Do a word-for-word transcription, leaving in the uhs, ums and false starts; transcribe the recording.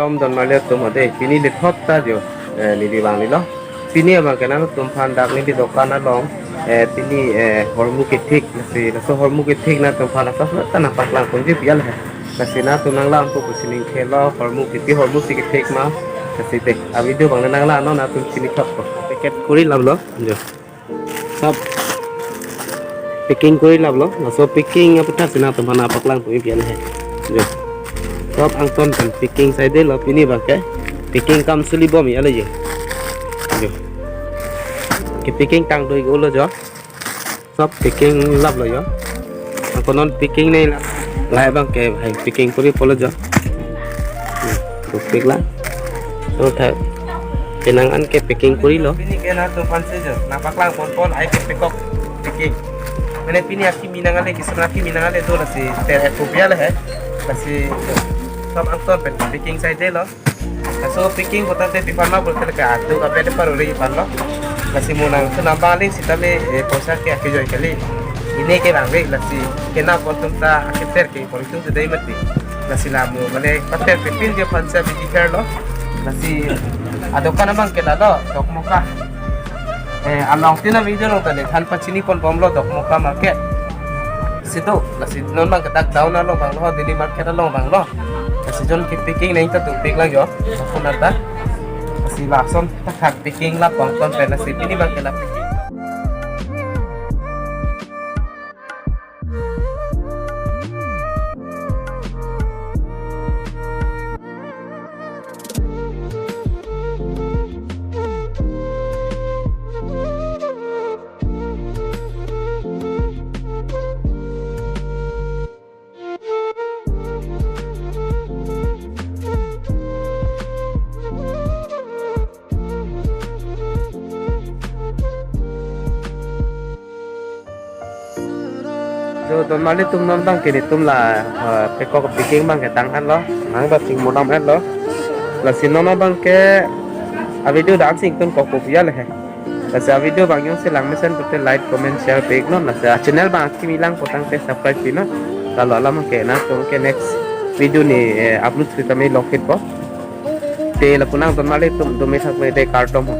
Om don mali atum ade, pini lethot ta jo, eh, neli vanglo. Pini abang ke nangtumphan dak neli dokan along, eh, pini, eh, hormu kethik, lasi, laso hormu kethik nangtumphan laso ta nangpaklang ponji pial he. Lasi nangtum nanglang po pusi ning khelo, hormu kipi hormu si kethik ma, lasi te. A video abang nanglang non nangtum chini thot po. Packet kori laplo, jo. Sab packing kori laplo, laso packing aputhak si nangtumphan nangpaklang ponji pial he. Jo. Sab angton pen packing saidelo pini abang ke. Packing kam suli bom ya le je. Jo. Ke packing tang doi ulo jo. Sab packing laplo jo. Angkonon packing nei la. Lahai abang ke hai packing kori polo jo. Hmm, dopik la. Lo tha. Penang an ke packing korilo. Pini ke nangtumphan si jo. Nangpaklang pon pon hai ke pekok packing. Mane pini akimi nangale, kisam akimi nangale do lasi ter ek rupiah le he. Lasi sab angton pen packing saidelo. Laso packing kota te pipan ma bolte ke atu ka bede parore ipan lo. Lasi mo nangsun abang le sitame, eh, poisa ke akejoi kali. Ini ke bang le lasi kena pontum ta aketer ke pontum te dai mati. Lasi la mo mane pater pipin ke pansa bidi kher lo. Lasi adokan abang ke lalo Dokmoka. Eh, along tina video along tale than pachini pon bomlo Dokmoka market. Situ, lasi non abang ke dak down along abang lo, daily market along abang lo. Lasi jon ke packing neng ta dopik lang jo. Phone ata. Lasi lason ta khat packing la pon ton pen lasi pini abang ke la packing. Jo, don mali atum non abang ke netum la, eh, pekok packing abang ke tang an lo, nang ba sing monam an lo. Lasi non abang ke a video dam sing tun kok kopi ya le he. Lasi a video abang jongsi lang mesen pute like, comment, share pik non. Lasi a channel abang akimi lang potang te subscribe pi non. Lalo alam ke nangtum ke next video ni, eh, upload sitame lokit po. Te lapu nang don mali atum dumi thak me de kardom ho.